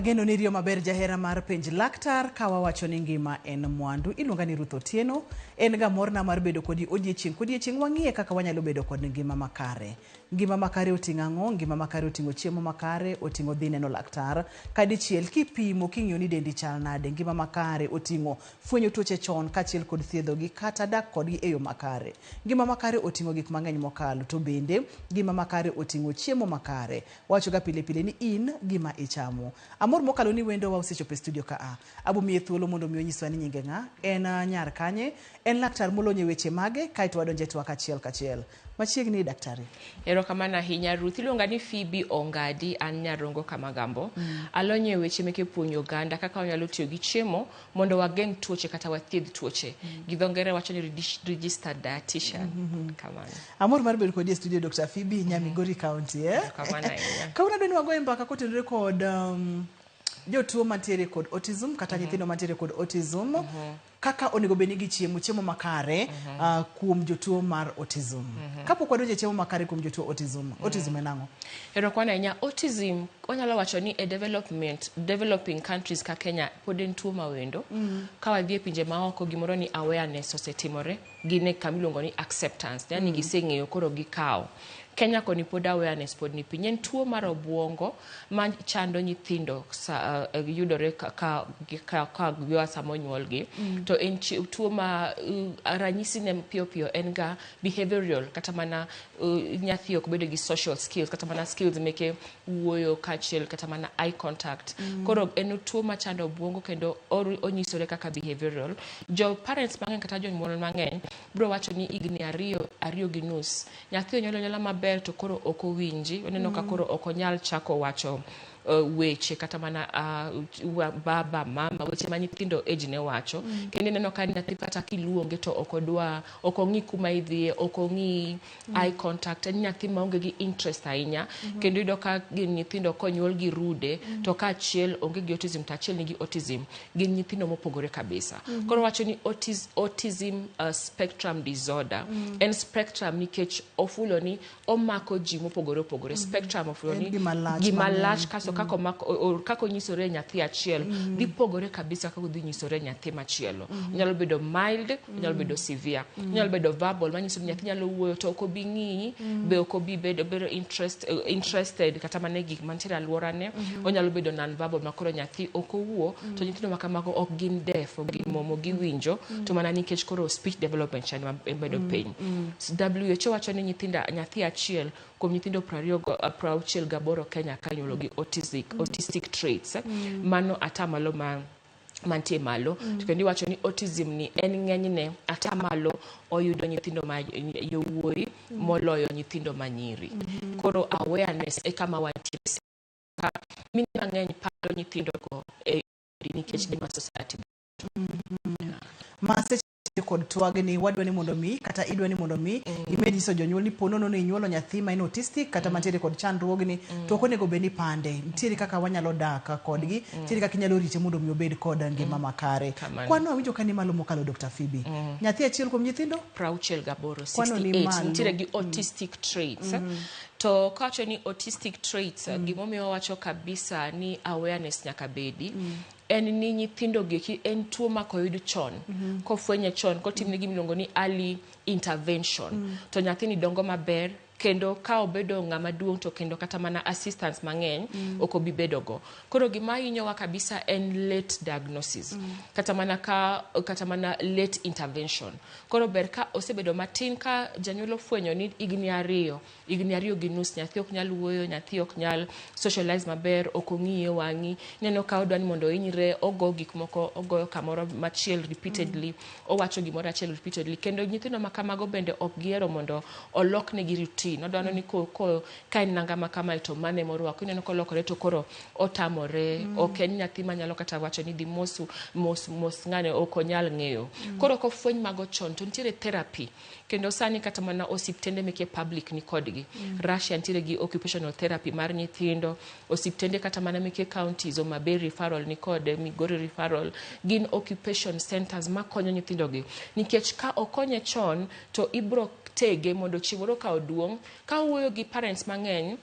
Ageno ni riyo maber jahera mar penj laktar ka wawacho ni ngima en mwandu. Iluonga ni Ruth Otieno. En ga morna mar bedo kodi odiechieng' kodiechieng' wang'iye kaka wanyalo bedo kod ngima makare. Ngima makare oting'o ang'o? Ngima makare oting'o chiemo makare, oting'o dhi neno laktar kadichiel kipimo king'iyo ni dendi chal nade. Ngima makare oting'o fwenyo tuoche chon kaachiel kod thiedhogi kata dak kodgi e yo makare. Ngima makare oting'o gik mang'eny mokalo to bende ngima makare oting'o chiemo makare. Wawachoga pile pile ni in gima ichamo. Amor mokalo ni wendowa osechopo e studio ka a. Abo miye thuolo mondo mi onyiswa ni nyinge ng'a, en nyar kanye, en laktar molony e weche mage, kaeto wadonje twak achiel kachiel. Machiegni daktari. Erokamano ahinya Ruth. Iluonga ni Phoebe Ongadi, an Nyarongo Kamagambo. Alony e weche meke puonjo oganda kaka wanyalo tiyo gi chiemo mondo wageng' tuoche kata wathiedh tuoche. Gi dho ngere wacho ni registered dietitian. Kamano. Amor mar bedo kodi e studio Dr. Phoebe nya Migori County eh? Erokamano ahinya. Kawuono adwa ni wagoye mbaka kotenore kod jotuo mantiere kod autism kata nyithindo mantiere kod autism kaka onego bed ni gichiemo chiemo makare kuom jotuo mar autism. Kapok wadonjo e chiemo makare kuom jotuo autism, autism en ang'o? Erokamano ahinya. Autism wanyalo wacho ni e development developing countries ka Kenya pod en tuo mawendo. Ka wadhi e pinje maoko gimoro ni awareness osetimore gin e kama iluongo ni acceptance. Yani giseng'eyo koro gikawo. Kenya koni pod awareness pod ni piny. En tuo mar obuongo ma chando nyithindo sa, yudore ka, ka, ka, ka giwa sama onyuolgi. To en tuo ma ranyisi ne piyo piyo en ga behavioral kata mana nyathi ok bedo gi social skills kata mana skills meke wuoyo kaachiel kata mana eye contact. Koro en tuo machando obuongo kendo onyisore kaka behavioral. Jo parents mang'eny kata jonyuol mang'eny biro wacho ni higni 2, 2.5 nyathi onyuol anyuola maber to koro ok owinji. Oneno ka koro ok onyal chako wacho weche kata mana baba, mama, weche ma nyithindo age ne wacho. Kendo ineno ka nyathi kata kiluonge to ok odwa, ok ong'i kuma idhiye, ok ong'i eye contact. En nyathi maonge gi interest ahinya. Kendo iyudo ka gin nyithindo konyuol gi rude, to ka achiel onge gi autism to achiel nigi autism, gin nyithindo mopogore kabisa. Koro wacho ni autism spectrum disorder. En spectrum nikech ofulo ni omako ji mopogore opogore. Spectrum ofulo ni gima lach gima mang'eny. lach kasto kaka omako, kaka onyisore e nyathi achiel dhi pogore kabisa kaka odhi nyisore e nyathi machielo. Onyalo bedo mild, onyalo bedo severe. Onyalo bedo verbal manyiso ni nyathi nyalo wuoyo to ok obi ng'iyi, be ok obi bedo interested kata mana e gik mantiere e alworane. Onyalo bedo non verbal ma koro nyathi ok owuo, to nyithindo ma kamago ok gin deaf, ok gin momo, giwinjo, to mana nikech koro speech development chal ma bedo piny. WHO wacho ni nyathi achiel kuom nyithindo 68 Kenya ka inyuolo gi autistic traits. Mano atamalo ma mantie malo. To kendo iwacho ni autism ni en ng'enyne atamalo oyudo nyithindo ma yowuoyi moloyo nyithindo ma nyiri. Koro awareness e kama wantie. Mine mang'eny paro nyithindo go e nikech gima society. Ma seche kod twagni wadwa ni mondo mi kata idwa ni mondo mi imed nyiso jonyuol ni ponono ni inyuolo nyathi ma en autistic kata mantiere kod chandruogni to ok onego bed ni pande. Nitiere kaka wanyalo dak kodgi, nitiere kaka inyalo rite mondo mi obed kod ngima makare. Kwano awinjo ka ni malo mokalo Dr. Phoebe. Nyathi achiel kuom nyithindo 68, Kwano ni 68 malo. nitiere gi autistic traits. To kawacho ni autistic traits, gimomiyo wawacho kabisa ni awareness nyaka bedi, en ni nyithindo gi en tuo ma koyud chon, kofwenye chon, kotimne gima iluongo ni early intervention, to nyathini dongo maber, kendo ka obedo ng'ama duong' to kendo kata mana assistance mang'eny ok obi bedo go. Koro gima hinyowa kabisa en late diagnosis, kata mana late intervention. Koro ber ka osebedo matin ka janyuol ofwenyo ni higni 2, higni 2.5 nyathi ok nyal wuoyo, nyathi ok nyal socialize maber, ok ong'iye wang'i, ineno ka odwa ni mondo ohinyre, ogo gik moko, ogoyo kamoro machiel repeatedly, owacho gimoro achiel repeatedly. Kendo nyithindo ma kamago bende ok gihero mondo oloknegi routine. Odwaro ni ka en nanga ma kamae to mane morwako, ineno kolokore to koro otamore, ok en nyathi manyalo kata wacho ni dhi mos mos mos ng'ane, ok onyal ng'eyo. Koro kofweny mago chon to nitiere therapy. Kendo sani kata mana osiptende meke public ni kodgi. Russia nitiere gi occupational therapy mar nyithindo, osiptende kata mana meke counties, Homa Bay referral ni kode, Migori referral, gin occupation centers makonyo nyithindo gi. Nikech ka okonye chon to ibro tege mondo chieng' moro ka oduong', ka owuoyo gi parents mang'eny,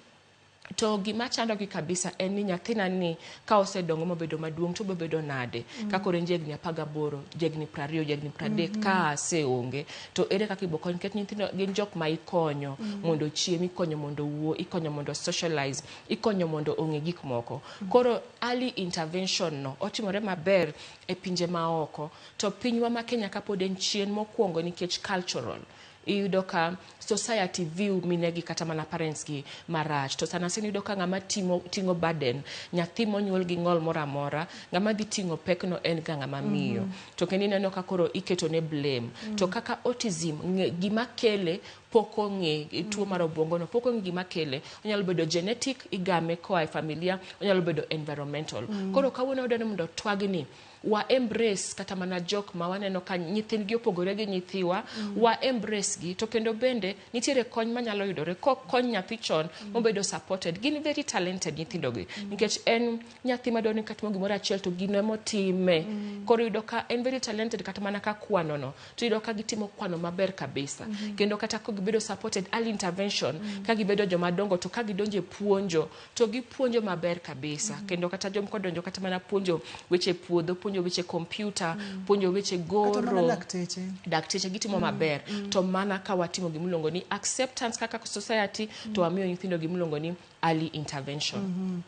To gima chandogi kabisa en ni nyathina ni ka osedongo mobedo maduong' to obobedo nade? Ka koro en jahigni 18, jahigni 20, jahigni 30 ka aseonge to ere kaka ibo kony? Nikech nyithindo gin jok ma ikonyo mondo ochiem, ikonyo mondo owuo, ikonyo mondo socialize, ikonyo mondo ong'e gik moko. Koro early intervention no otimore maber e pinje maoko, to pinywa ma Kenya kapod en chien mokwongo nikech cultural. Iyudo ka society view minegi kata mana parents gi marach, to sana sana iyudo ka ng'ama ting'o burden nyathi monyuol gi ng'ol moro amora, ng'ama dhi ting'o pekno en ga ng'ama miyo. To kendo ineno ka koro iketo ne blame. To kaka autism, gima kele pok ong'e, tuo mar obwongo no pok ong'e gima kele. Onyalo bedo genetic, igame koa e familia, onyalo bedo environmental. Koro kawuono wadwaro ni mondo twagni wa embrace kata mana jok ma waneno ka nyithindgi opogore gi nyithiwa, wa embrace gi. To kendo bende nitiere kony manyalo yudore kokony nyathi chon mobedo supported. Gin very talented nyithindo gi, nikech en nyathi madwaro ni katimo gimoro achiel to gino emotime. Koro iyudo ka en very talented kata mana ka kwano no, to iyudo ka gitimo kwano maber kabisa. Kendo kata ka gibedo supported, early intervention, ka gibedo joma dongo to ka gidonjo e puonjo to gipuonjo maber kabisa. Kendo kata jomoko donjo kata mana puonjo weche puodho, puonjo weche kompyuta, puonjo weche goro, kata mana dakteche. Dakteche gitimo maber. To mana ka watimo gimiluongo ni acceptance kaka society, to wamiyo nyithindo gimiluongo ni early intervention.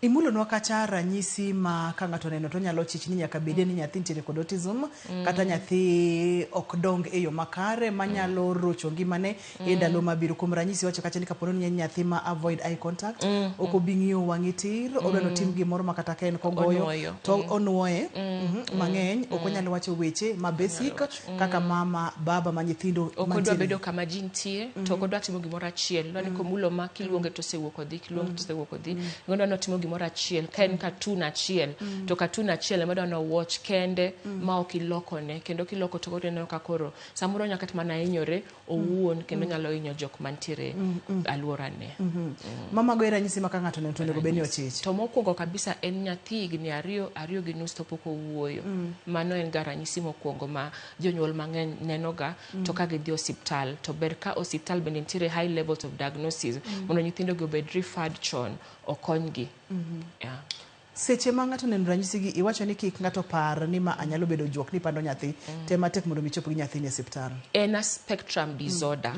Imulonwa kacha ranyisi ma ka ng'ato oneno to onyalo chich ni nyaka bedie ni nyathi nitiere kod autism, kata nyathi ok dong e yo makare manyalo rocho ngimane e ndalo mabiro. Kuom ranyisi wacho kacha ni kapo ni en nyathi ma avoid eye contact, ok obi ng'iyo wang'i tir, odwa ni otim gimoro ma kata ka en kogoyo Onuoyo. To onuoye mang'eny, ok onyal wacho weche ma basic kaka mama, baba ma nyithindo ok odwa mantiere. Bedo kama ji nitie, to ok odwa timo gimoro achiel. Odwa ni komulo ma kiluonge to osewuok odhi, kiluonge to osewuok odhi. Odwa ni otimo gimoro achiel, ka en cartoon achiel to cartoon achiel ema odwa ni watch kende ma ok ilokone. Kendo kiloko to koro ineno ka koro samoro onyalo kata mana hinyore owuon, kendo nyalo hinyo jok mantiere alworane. Mamago e ranyisi ma ka ng'ato oneno to onego bed ni ochich. To mokwongo kabisa en nyathi higni 2, 2.5 to pok owuoyo. Mano en ga ranyisi mokwongo ma jonyuol mang'eny nenoga. To ka gidhi osiptal to ber ka osiptal bende nitiere high levels of diagnosis mondo nyithindo gi obed referred chon, okonygi. Yeah. Seche ma ng'ato oneno ranyisi gi, iwacho ni kik ng'ato par ni ma anyalo bedo juok ni pando nyathi, tem matek mondo mi ichop gi nyathini e osiptal. En a spectrum disorder.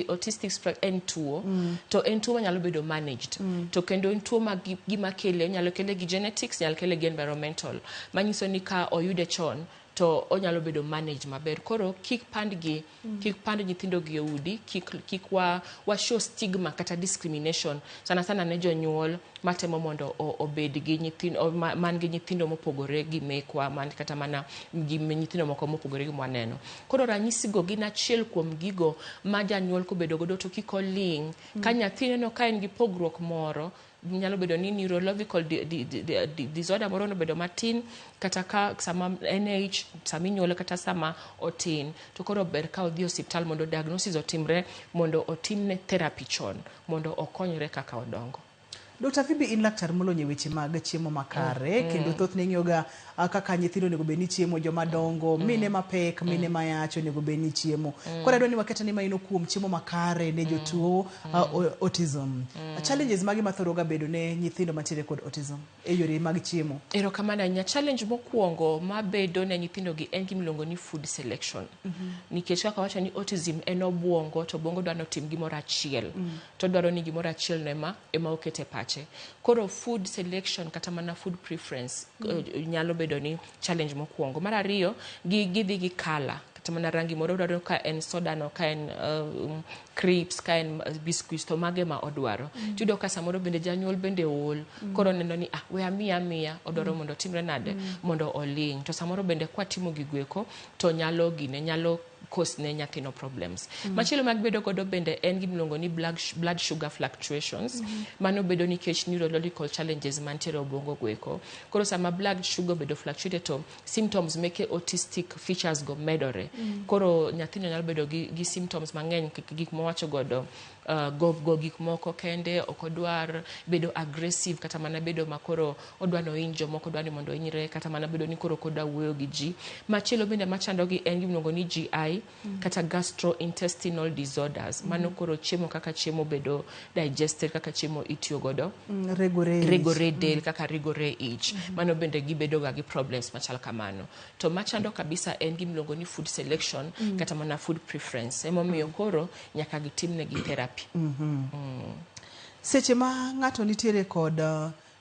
Autistic spectrum en tuo, to en tuo manyalo bedo managed. To kendo en tuo ma gima kele, onyalo kele gi genetics, nyalo kele gi environmental, manyiso ni ka oyude chon to onyalo bedo managed maber. Koro kik pandgi, kik pand nyithindo gi e udi, kik wa show stigma kata discrimination sana sana ne jonyuol matemo mondo obed gi nyithindo man gi nyithindo mopogore gi mekwa, man kata mana gi nyithindo moko mopogore gi mwaneno. Koro ranyisi go gin achiel kuom gigo ma janyuol kobedo godo to kik oling'. Ka nyathi neno ka en gi pogruok moro, nyalo bedo ni neurological disorder moro nobedo matin, kata ka sama NH sama inyuole kata sama otin, to koro ber ka odhi osiptal mondo diagnosis otimre, mondo otimne therapy chon mondo okonyre kaka odongo. Dr. Phoebe, in laktar molony e weche mag chiemo makare, kendo thothne ing'iyoga kaka nyithindo onego bed ni chiemo, joma dongo, mine mapek, mine mayach onego bed ni chiemo. Koro adwa ni waket ni maino kuom chiemo makare ne jotuo autism. Challenges mage mathoro ga bedo ne nyithindo mantiere kod autism e yore mag chiemo? Erokamano ahinya. Challenge mokwongo mabedo ne nyithindo gi en gima iluongo ni food selection. Nikech kaka wacho ni autism en obwongo, to obwongo dwaro ni otim gimoro achiel. To dwaro ni gimoro achiel no ema okete pache. Koro food selection kata mana food preference nyalo bedo ni challenge mokwongo. Mar ariyo, gidhi gi color, kata mana rangi moro odwaro, ka en soda no, ka en crisps, ka en biscuits, to mage ma odwaro. Tiyudo ka samoro bende janyuol bende ol, koro neno ni ah, we amiya amiya, odwaro mondo otimre nade, mondo oling'. To samoro bende kwatimo gigo eko to nyalo gine, nyalo cause ne nyathino problems. Machielo mag bedo godo bende en gima iluongo ni blood sugar fluctuations. Mano bedo nikech neurological challenges mantiere e obwongo go eko. Koro sama blood sugar obedo fluctuated to symptoms meke autistic features go medore. Koro nyathino nyalo bedo gi symptoms mang'eny kaka gik mwawacho godo, go gik moko kende, ok odwar bedo aggressive, kata mana bedo makoro odwa ni ohiny jomoko, odwa ni mondo ohinyre, kata mana bedo ni koro ok odwa wuoyo gi ji. Machielo bende machandogi en gima iluongo ni GI. GI kata gastrointestinal disorders. Mano koro chiemo kaka chiemo bedo digested, kaka chiemo itiyo godo Regore ich. Regore del, kaka regore ich. Mano bende gibedo ga gi problems machal kamano. To machando kabisa en gimiluongo ni food selection kata mana food preference. Emomiyo koro nyaka gitimnegi therapy. Seche ma ng'ato nitiere kod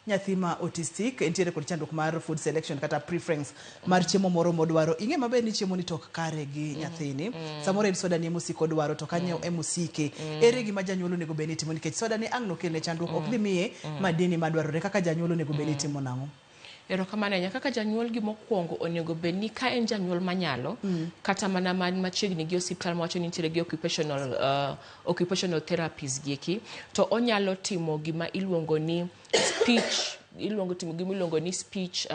nyathi ma autistic, entiere kod chandruok mar food selection kata preference mar chiemo moro modwaro, ing'e maber ni chiemo ni to ok kare gi nyathini. Samoro en soda ni emosiko odwaro, to kanyo emosike. Ere gima janyuol onego bed ni timo? Nikech soda ni ang' nokelne chandruok, ok dhi miye madini madwarore. Kaka janyuol onego bed ni timo nang'o? Erokamano ahinya. Kaka janyuol, gimokwongo onego bed ni ka en janyuol manyalo, kata mana man machiegni gi osiptal mawacho ni nitiere gi occupational therapies gieki, to onyalo timo gima iluongo ni speech, iluongo timo gima iluongo ni speech,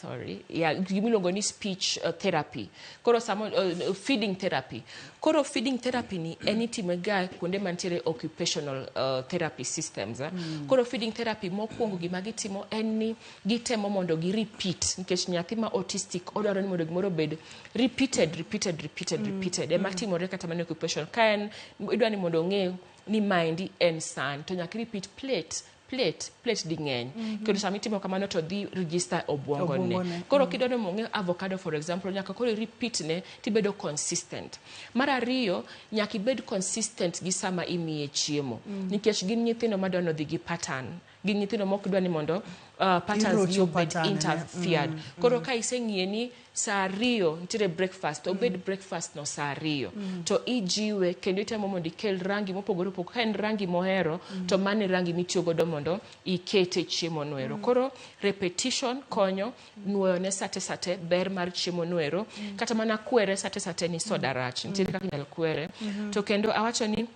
sorry, yeah, gimiluongo ni speech therapy. Koro samo feeding therapy. Koro feeding therapy ni en itime ga kuonde mantiere occupational therapy systems, eh. Koro feeding therapy mokwongo gima gitimo en ni gitemo mondo gi repeat, nikech nyathi ma autistic odwaro ni mondo gimoro obed repeated, repeated, repeated, repeated. Ema timore kata mana occupation. Ka en idwa ni mondo ong'e ni maendi en san, to nyaka repeat plate, plate, plate ding'eny. Kendo sama itimo kamano to dhi register obwongone. Obwongone. Koro kidwa ni mondo ong'e avocado, for example, nyaka koro i repeat ne tibedo consistent. Mar ariyo, nyaka ibed consistent gi sama imiye chiemo, nikech gin nyithindo madwa ni odhi gi pattern. Gin nyithindo mok dwa ni mondo patterns gi Irocho obed pattern ne. interfered. Koro ka iseng'iye ni saa 2 nitiere breakfast, obed breakfast no saa 2, to ijiwe kendo itemo mondo ikel rangi mopogore opogore. Ka en rangi mohero, to mano e rangi mitiyo godo mondo ikete chiemo noero. Koro repetition konyo nuoyo ne sate sate ber mar chiemo noero, kata mana kwere sate sate ni soda rach. Nitiere kaka inyalo kwere. To kendo awacho ni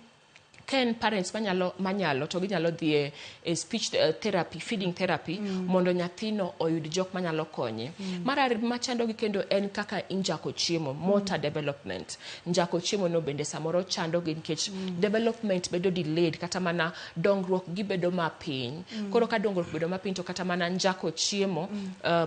ka en parents manyalo to ginyalo dhi e speech therapy, feeding therapy, mondo nyathino oyud jok manyalo konye. Mar ariyo machandogi kendo en kaka injako chiemo, motor development. Njako chiemo no bende samoro chandogi nikech development bedo delayed, kata mana dongruok gibedo mapiny. Koro ka dongruok bedo mapiny, to kata mana njako chiemo,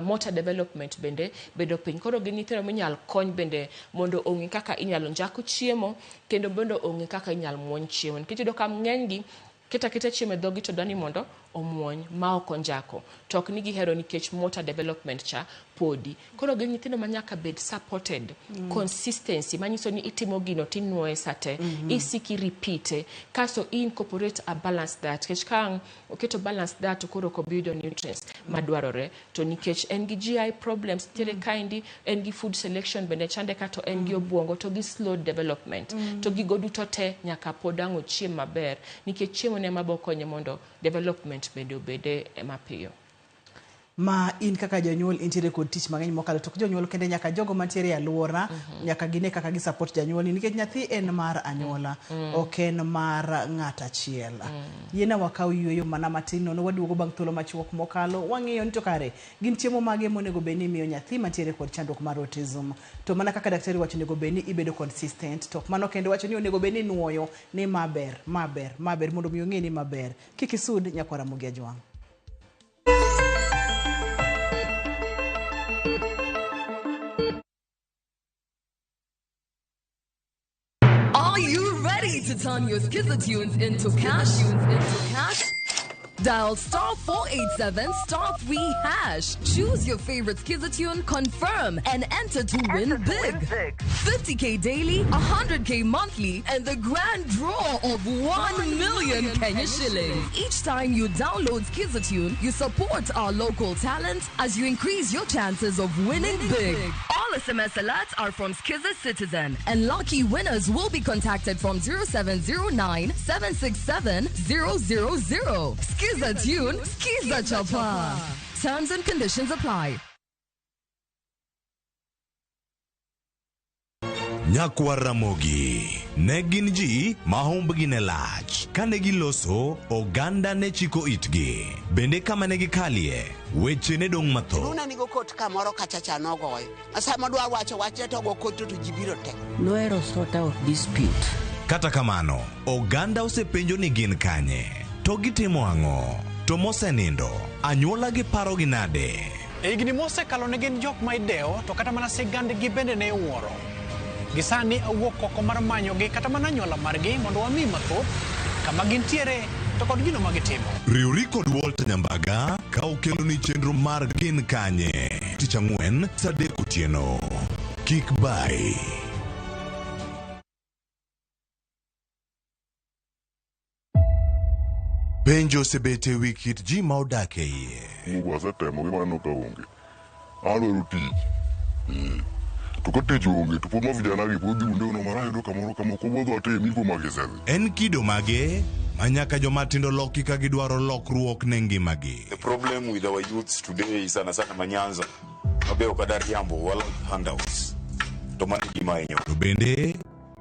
motor development bende bedo piny. Koro gin nyithindo minyal kony bende mondo ong'e kaka inyalo njako chiemo, kendo bende ong'e kaka inyalo muony chiemo. Nikech iyudo ka ng'enygi keto aketa chiemo e dhogi to dwa ni mondo omuony ma ok onjako. To ok ni gihero, nikech motor development cha podi. Koro gin nyithindo ma nyaka bed supported. Consistency manyiso ni itimo gino tinuoye sate, isiki repeat, kasto i incorporate a balanced diet. Nikech ka ang' oketo balanced diet, to koro ok obi yudo nutrients madwarore. To nikech en gi GI problems nitiere kaendi, en gi food selection bende chande ka, to en gi obwongo to gi slow development. To gigo duto te nyaka pod ang' ochiem maber, nikech chiemo ne ema bo konye mondo development bende obede mapiyo. Ma in kaka janyuol intiere kod tich mang'eny mokalo, to ok jonyuol kende, nyaka jogo mantiere e alwora nyaka gine kaka gi support janyuol ni, nikech nyathi en mar anyuola, ok en mar ng'at achiel. Yiena wakaw yueyo mana matin nono, waduogo bang' thuolo machuok mokalo. Wang'iyo ni to kare gin chiemo mage monego bed ni imiyo nyathi mantiere kod chandruok mar autism. To mana kaka daktari wacho, onego bed ni ibedo consistent. To ok mano kende, wacho ni onego bed ni inuoyo ni maber maber maber mondo mi ong'e ni maber. Kik isud, nyakwar Ramogi Ajwang'. Are you ready to turn your Skiza tunes into cash? Into cash? Dial *487*3#. Choose your favorite Skiza tune, confirm, and enter to win big. 50K daily, 100K monthly, and the grand draw of 1 million Kenya shillings. Each time you download Skiza tune, you support our local talent as you increase your chances of winning big. All SMS alerts are from Skiza Citizen, and lucky winners will be contacted from 0709 767 000. Skiza tune, Skiza Chapa. Terms and conditions apply. Nyakwar Ramogi ne gin ji ma humbgi ne lach. Kane giloso, oganda ne chiko itgi. Bende kama ne gikalie, weche ne dong' mathoth. Luna nigo kot kamoro kacha cha nogoyo. Sama dwa wacho wachne to go kot to ji biro te. Nohero sort out dispute. Kata kamano, oganda osepenjo ni gin kanye, to gitimo ang'o, to mosenindo, anyuola gi parogi nade? E higni mosekalo ne gin jok ma idewo to kata mana sigandgi bende ne iwuoro. Gisani awuok oko mar manyogi kata mana anyuola margi mondo wami mathoth kama gintiere to kod gino ma gitimo. Riwri kod Walter Nyambaga ka okeloni chenro mar Gin Kanye tich ang'wen saa adek otieno. Kik bayi. Penjo osebet e wi kit ji ma odak e iye. Mungu asetemo gi maneno ka onge. Adwaro tich. Eh. To ka tich onge to pod ma vijana gi pod dhi kuonde no mara yudo kamoro kama ok obodho atim iko ma gisedhi. En kido mage ma nyaka joma tindo loki ka gidwaro lokruok ne ngimagi? The problem with our youths today sana sana Manyanza mabe ok adar riambo wa like handouts to mano e gima hinyo. To bende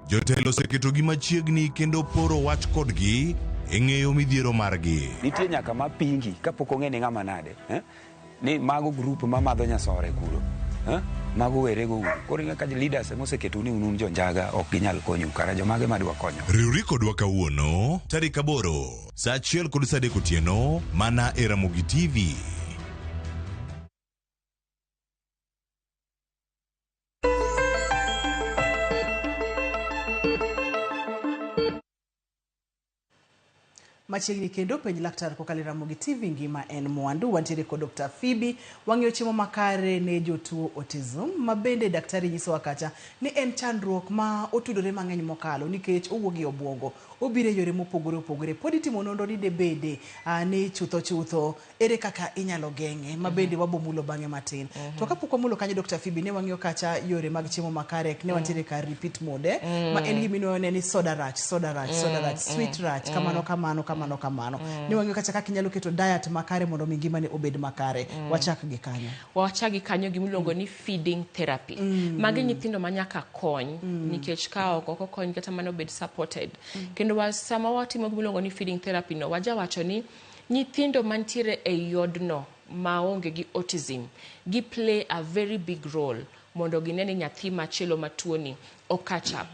Jotelo oseketogi machiegni kendo poro wach kodgi e ng'eyo midhiero margi. Nitie nyaka ma pingi kapok ong'e ni ng'ama nade eh? Ni mago group ma madho nyasore kuro eh? Mago werego uru. Koro ing'e ka leaders ema oseketou ni un un jonjaga ok ginyal konyou kara jomage madwa konyo. Riwri kodwa kawuono tarik 8 saa achiel kod saa adek otieno mana e Ramogi TV. Machiegni kendo penj laktar kokalo e Ramogi TV ngima en mwandu. Wantiere kod Dr. Phoebe wang'iyo chiemo makare ne jotuo autism ma bende daktari nyisowa kacha ni en chandruok ma otudore mang'eny mokalo nikech owuok e obwongo obiro e yore mopogore opogore. Pod itimo nonro ni debede ni chutho chutho ere kaka inyalo geng'e ma bende wabo mulo bang'e matin. To kapok wamulo kanyo Dr. Phoebe ne wang'iyo kacha yore mag chiemo makare ne wantiere kar repeat mode ma en gima inwoyo ne ni soda rach, soda rach, soda rach, sweet rach, kamano kamano kamano kamano. Ne wang'iyo kacha kaka inyalo keto diet makare mondo mi ngimani obed makare. Wachak gi kanyo. Wachak gi kanyo gimiluongo ni feeding therapy. Magi nyithindo ma nyaka kony nikech ka ok okony kata mana obed supported. Kendo wa, sama watimo gimiluongo ni feeding therapy no wajawacho ni nyithindo mantiere ei odno maonge gi autism gi play a very big role mondo gine ni nyathi machielo matuo ni o catch up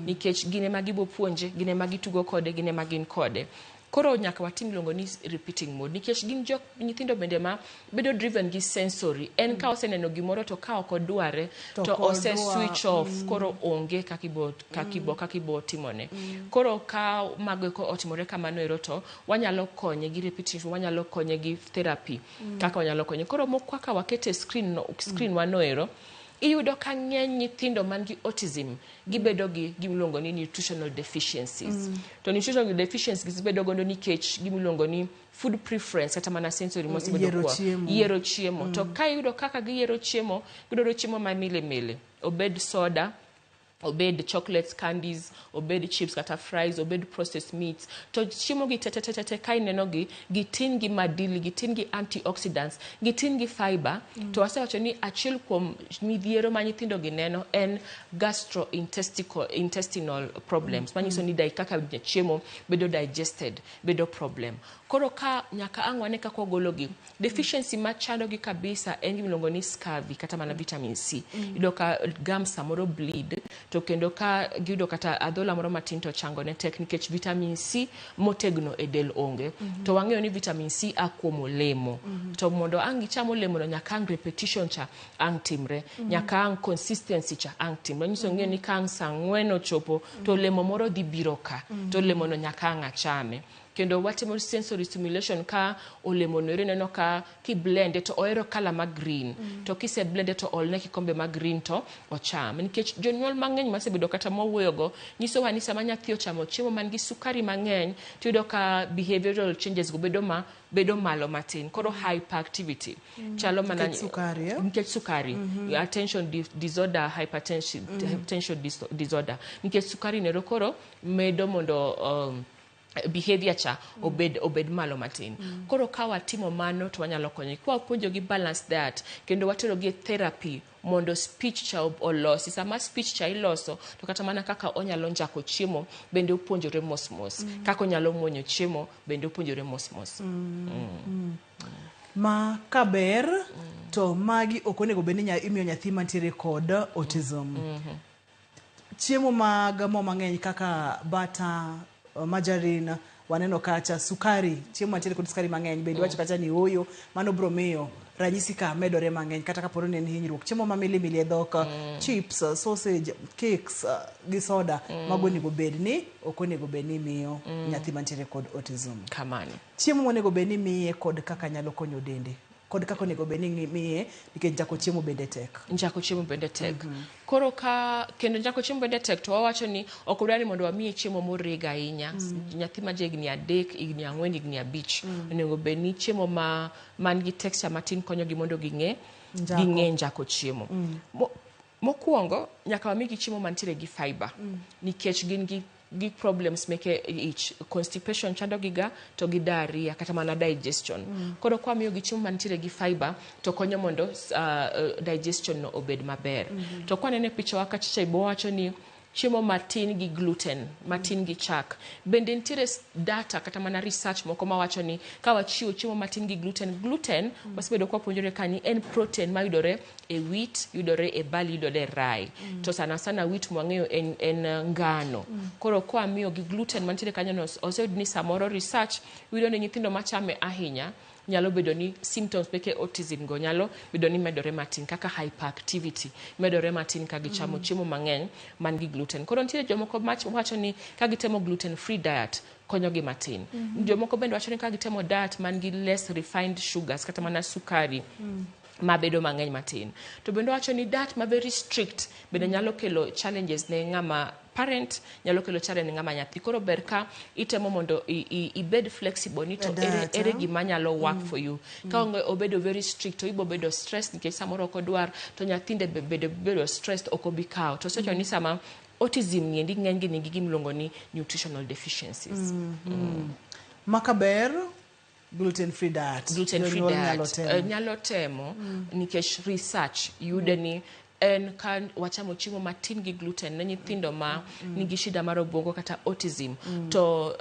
nikech gin ema gibo puonje, gin ema gitugo kode, gin ema gin kode. Koro nyaka watim iluongo ni repeating mode nikech gin jok nyithindo bende ma bedo driven gi sensory. En ka oseneno gimoro to ka ok odware To to ok ose odwa, switch off koro onge kaka ibo timone. Koro ka mago eko otimore kamano ero to wanyalo konye gi repetition, wanyalo konye gi therapy kaka wanyalo konye. Koro moko kaka wakete screen no, screen wano ero iyudo ka ng'eny nyithindo man gi autism gibedo gi gimiluongo ni nutritional deficiencies. To nutritional deficiencies gibedo godo nikech gimiluongo ni food preference kata mana sensory mosebedo Yiero kwa chiemo. yiero chiemo. To ka iyudo kaka giyiero chiemo, gidwaro chiemo ma mile mile, obed soda, obed chocolates, candies, obed chips kata fries, obed processed meats. To chiemo gi te te te te ka ineno gi, gitin gi madili, gitin gi antioxidants, gitin gi fiber. To wasewacho ni achiel kuom midhiero ma nyithindo gi neno en gastrointestinal intestinal problems. Manyiso ni kaka chiemo bedo digested, bedo problem. Koro ka nyaka ang' wane kaka wagolo gi, deficiency machando gi kabisa en gima iluongo ni scurvy kata mana vitamin C. Iyudo ka gums samoro bleed to kendo ka giyudo kata adhola moro matin to chango ne tek nikech vitamin C motegno e del onge. To wang'eyo ni vitamin C a kuom olemo. To mondo ang' gicham olemo no nyaka ang' repetition cha ang' timre. Nyaka ang' consistency cha ang' timre. Nyiso ng'eyo ni ka ang' saa ang'wen ochopo to olemo moro dhi biro ka. To olemo no nyaka ang' achame. Kendo watimo sensory stimulation ka olemo no ero ineno ka kiblende to ohero colour ma green. To kise blende to olne kikombe ma green to ocham. Nikech jonyuol mang'eny masebedo kata mwawuoyogo nyisowa ni sama nyathi ochamo chiemo man gi sukari mang'eny tiyudo ka behavioral changes go bedo malo matin. Koro hyperactivity chalo mana Nikech sukari, eh? Nikech sukari. Attention disorder, hypertension, hypertension disorder. Nikech sukari nero koro medo mondo behavior cha obed malo matin. Koro ka watimo mano to wanyalo konyo. Ka wapuonjo gi balance diet kendo watero gi e therapy mondo speech cha olosi. Sama speech cha iloso to kata mana kaka onyalo njako chiemo bende opuonjore mos mos. Kaka onyalo muonyo chiemo bende opuonjore mos mos. Ma kaber to magi ok onego bed ni imiyo nyathi mantiere kod autism. Chiemo mag mo mang'eny kaka butter, margarine, Waneno kacha sukari, chiemo mantiere kod sukari mang'eny bende iwacho kacha ni ooyo, mano biro miyo ranyisi ka medore mang'eny kata kapo ni en hinyruok. Chiemo ma milimili e dhok, chips, sausage, cakes gi soda, mago onego bed ni ok onego bed ni imiyo nyathi mantiere kod autism. Kamano. Chiemo monego bed ni imiye kod kaka nyalo konyo dende kod kaka onego bed ni imiye nikech njako chiemo bende tek. Njako chiemo bende tek. Koro ka kendo njako chiemo bende tek to wawacho ni ok wadwar ni mondo wamiye chiemo moreg ahinya. Nyathi ma ja higni 3, higni 4, higni 5 onego bed ni chiemo ma man gi texture matin konyogi mondo ging'e ging'e njako chiemo. Mokwongo nyaka wamigi chiemo mantiere gi fiber nikech gin gi problems meke ich, constipation chando giga to gi diarrhea kata mana digestion. Koro kwa miyo gi chiemo mantiere gi fiber to konyo mondo digestion no obed maber. To kwa nene picha wa kachacha ibo wacho ni chiemo matin gi gluten, matin gi chak. Bende nitiere data kata mana research moko mawacho ni ka wachiwo chiemo matin gi gluten, gluten wasebedo kwa puonjore ka ni en protein mayudore e wheat, yudore e barley, yudore e rye. To sana sana wheat mwang'eyo en ngano. Koro kwa miyo gi gluten mantiere kanyo no, oseyud ni samoro research yudo ni nyithindo machame ahinya nyalo bedo ni symptoms meke autism go nyalo bedo ni medore matin, kaka hyperactivity medore matin ka gichamo chiemo mang'eny man gi gluten. Koro nitiere jomoko wacho ni ka gitemo gluten free diet konyogi matin. Jomoko bende wacho ni ka gitemo diet man gi less refined sugars kata mana sukari mabedo mang'eny matin. To bende wacho ni diet ma very strict bende nyalo kelo challenges ne ng'ama parent, nyalo kelo challenge ne ng'ama nyathi. Koro ber ka itemo mondo ibed flexible ni to ere gima nyalo work for you. Ka obedo very strict to ibo bedo stressed nikech samoro ok odwar, to nyathinde bedo stressed ok obi kawo. To osewacho ni sama autism ni endi ng'eny gi nigi gima iluongo ni nutritional deficiencies. Maka ber gluten free diet. Gluten free Jonyuol diet. Nyalo temo. Nyalo temo nikech research yude ni en ka wachamo chiemo matin gi gluten ne nyithindo ma nigi shida mar obwongo kata autism to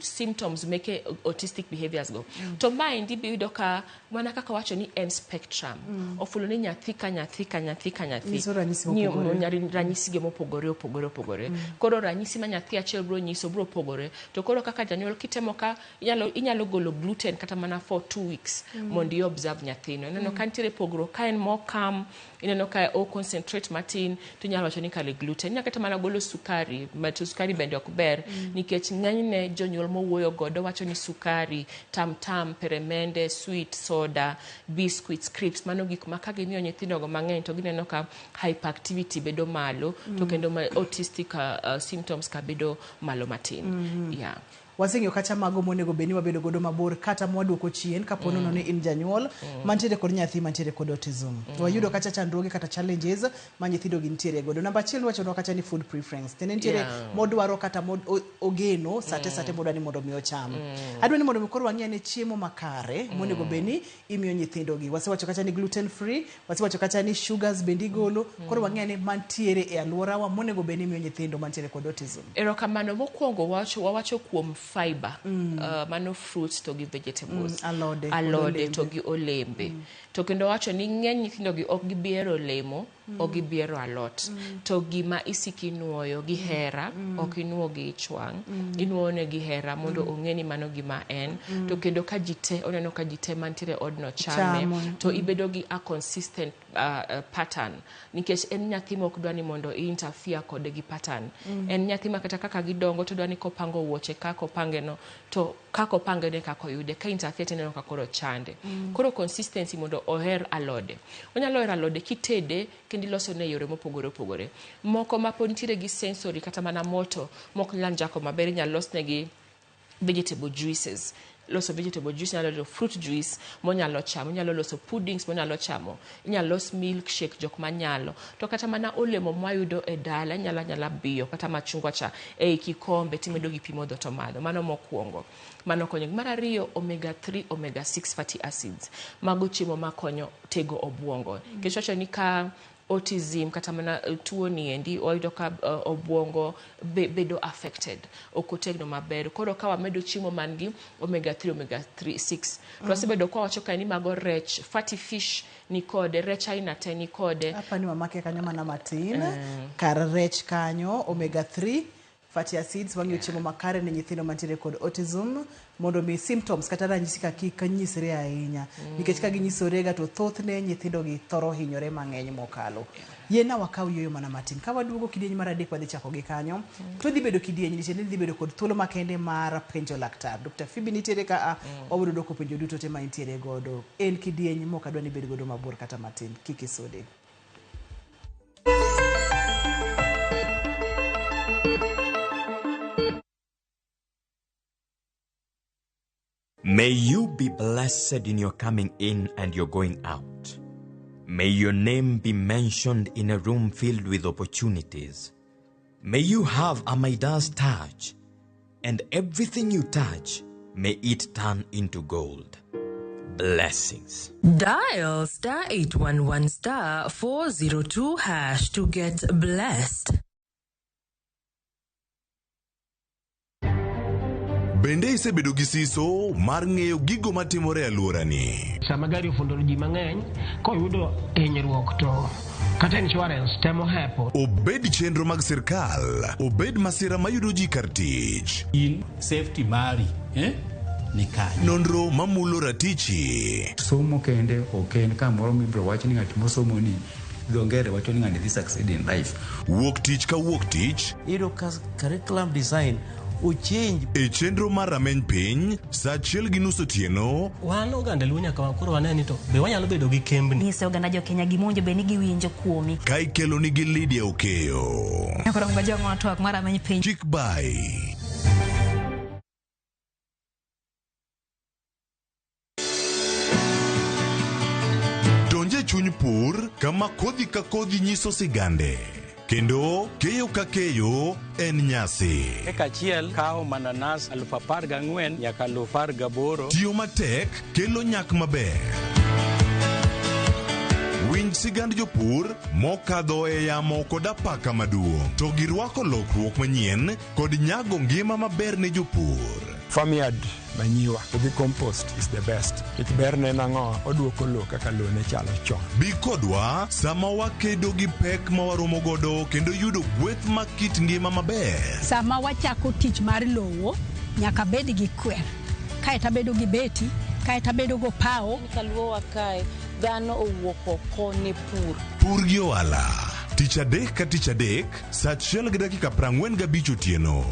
symptoms meke autistic behaviors go. To maendi biyudo ka mana kaka wacho ni en spectrum. Ofulo ni nyathi ka nyathi ka nyathi ka nyathi. Nyiso ranyisi mopogore. Ranyisi ge mopogore opogore opogore. Koro ranyisi ma nyathi achiel biro nyiso biro pogore. To koro kaka janyuol kitemo ka inyalo golo gluten kata mana for 2 weeks mondo i observe nyathino. Ineno ka nitiere pogruok ka en more calm, ineno ka o concentrate matin to inyalo wacho ni kare gluten. Inyalo kata mana golo sukari, ma to sukari bende ok ber nikech ng'enyne jonyuol mowuoyo godo wacho ni sukari, tam tam, peremende, sweet, soda, biscuits, crisps, mano gik ma ka gimiyo nyithindogo mang'eny to gineno ka hyperactivity bedo malo to kendo ma autistic symptoms ka bedo malo matin. Yeah. Waseng'eyo kacha mago monego bed ni wabedo godo mabor kata mwaduoko chien kapo nono ni in janyuol mantiere kod nyathi mantiere kod autism. Wayudo kacha chandruoge kata challenges ma nyithindo gi nitiere godo. Namba achiel wachonwa kacha ni food preference. Tiende nitiere modwaro kata ogeno sate sate modwa ni mondo mi ocham. Adwa ni mondo mi koro wang'i ane chiemo makare monego bed ni imiyo nyithindo gi. Wasewacho kacha ni gluten free, wasewacho kacha ni sugars bende igolo. Koro wang'i ane mantiere e alworawa monego bed ni imiyo nyithindo mantiere kod autism. Erokamano. Mokwongo wawacho kuom fiber, mano fruits to gi vegetables. Alode kod Alode to olembe. gi olembe. To kendo wacho ni ng'eny nyithindo gi ok gibiero olemo, ok gibiero alot. To gima isiko inuoyo gi hera, ok inuo gi ich wang', inuoyo ne gi hera mondo ong'e ni mano gima en. To kendo ka ji te, oneno ka ji te mantiere e odno chame, Chamo. to ibedo gi a consistent pattern. Nikech en nyathi ma ok dwa ni mondo i interfere kode gi pattern. En nyathi ma kata kaka gidongo to dwa ni kopango wuoche kaka opange no, to kaka opange ne kaka oyude, ka interfere to ineno ka koro chande. Koro consistency mondo oher alode. Onyalo hero alode kitede kendo ilosone e yore mopogore opogore. Moko ma pod nitiere gi sensory kata mana moto mok nyal njako maber, inyalo losnegi vegetable juices. Loso vegetable juice, inyalo loso fruit juice monyalo chamo, inyalo loso puddings monyalo chamo, inyalo los milkshake jok manyalo. To kata mana olemo mwayudo e dala, inyalo anyala biyo kata machungwa cha ei kikombe timedo gi pi modho to madho. Mano mokwongo. Mano konyo. Mar ariyo, omega 3, omega 6 fatty acids. Mago chiemo makonyo tego obwongo. Nikech wacho ni ka autism kata mana tuo ni endi wayudo ka obwongo bedo affected, ok otegno maber. Koro ka wamedo chiemo man gi omega 3, omega 3, 6, to wasebedo kwa wacho ka ni mago rech, fatty fish ni kode, rech aina te ni kode. Apa ni wamake kanyo mana matin, kar rech kanyo omega 3 fatty acids, wang'iyo chiemo makare ne nyithindo mantiere kod autism mondo mi symptoms kata ranyisi ka kik nyisre ahinya. Nikech ka ginyisore ga to thothne nyithindo gi thoro hinyore mang'eny mokalo. Yiena wakaw yueyo mana matin. Ka waduogo kidieny mar adek wadhi chako gi kanyo. To dhi bedo kidieny ni tiende ni dhi bedo kod thuolo makende mar penjo laktar. Dr. Phoebe nitiere ka a wabiro dwoko penjo duto te ma intiere godo. En kidieny mok adwa ni ibed godo mabor kata matin. Kik isude. May you be blessed in your coming in and your going out. May your name be mentioned in a room filled with opportunities. May you have a Midas touch, and everything you touch, may it turn into gold. Blessings. Dial star 811 star 402 hash to get blessed. Bende isebedo gi siso mar ng'eyo gigo matimore e alworani? Sama gari ofundo ji mang'eny, koyudo hinyruok to kata insurance temo hepo. Obed chenro mag sirkal, obed masira mayudo ji kar tich. In safety mari eh? Ni kanye? Nonro mamulo ratichi. Somo kende ok en kamoro mibiro wach ni ng'at mosomo ni dho ngere wacho ni ng'ani dhi succeed in life. Wuok tich ka wuok tich. Iyudo ka curriculum design ochange. E chenro mar rameny piny, saa achiel gi nus otieno. Wan oganda Luo nyaka koro wane ni to be wanyalo bedo gi kembni. Nyise oganda jo Kenya gima owinjo bed ni giwinjo kuomi. Ka ikeloni gi Lydia Okeyo. Koro ngojong'o twak mar rameny piny. Chik bai. Donj e chuny pur kama kodhi ka kodhi nyiso sigande kendo keyo ka keyo en nyasi. Eka achiel kawo mananas 14,000 nyaka 18,000. Tiyo matek kelo nyak maber. Winj sigand jopur mokadho e yamo kod apaka maduong' to girwako lokruok manyien kod nyago ngima maber ne jopur. Farmyard manyiwa to gi compost is the best. Nikech berne en ang'o? Oduoko lowo kaka lowo ne chalo chon. Bi kodwa sama wakedo gi pek ma waromo godo kendo yudo gweth mag kit ngima maber. Sama wachako tich mar lowo, nyaka abed gi kwer, kaeto abedo gi beti, kaeto abedo gopawo. Kaluowa kae, dhano owuok oko ne pur. Pur gi ohala, tich adek ka tich adek, saa achiel gi dakika 45 otieno.